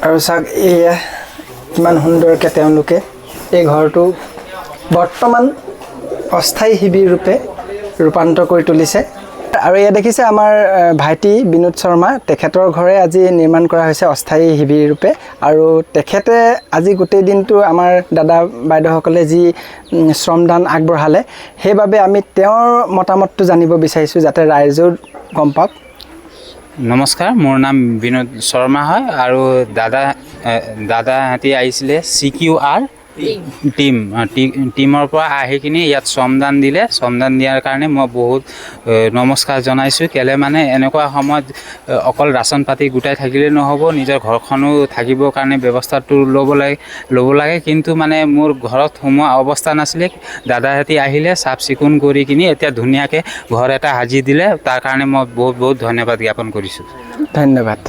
আৰু চাওক, এয়া কিমান সুন্দৰকৈ তেওঁলোকে এই ঘৰটো বৰ্তমান অস্থায়ী শিবিৰ ৰূপে ৰূপান্তৰ কৰি তুলিছে। আৰু এয়া দেখিছে আমাৰ ভাইটি বিনোদ শৰ্মা, তেখেতৰ ঘৰে আজি নিৰ্মাণ কৰা হৈছে অস্থায়ী শিবিৰ ৰূপে। আৰু তেখেতে আজি গোটেই দিনটো আমাৰ দাদা বাইদেউসকলে যি শ্ৰমদান আগবঢ়ালে, সেইবাবে আমি তেওঁৰ মতামতটো জানিব বিচাৰিছোঁ, যাতে ৰাইজেও গম পাওক। নমস্কাৰ, মোৰ নাম বিনোদ শৰ্মা হয়। আৰু দাদাহঁতি আহিছিলে চিকিউআৰ টীম টীমৰ পৰা আহি কিনি ইয়াত শ্ৰমদান দিলে। শ্ৰমদান দিয়াৰ কাৰণে মই বহুত নমস্কাৰ জনাইছোঁ। কেলৈ মানে এনেকুৱা সময়ত অকল ৰাচন পাতি গোটাই থাকিলে নহ'ব, নিজৰ ঘৰখনো থাকিবৰ কাৰণে ব্যৱস্থাটো ল'ব লাগে। কিন্তু মানে মোৰ ঘৰত সোমোৱা অৱস্থা নাছিলে। দাদাহঁতি আহিলে, চাফ চিকুণ কৰি কিনি এতিয়া ধুনীয়াকৈ ঘৰ এটা সাজি দিলে। তাৰ কাৰণে মই বহুত বহুত ধন্যবাদ জ্ঞাপন কৰিছোঁ। ধন্যবাদ।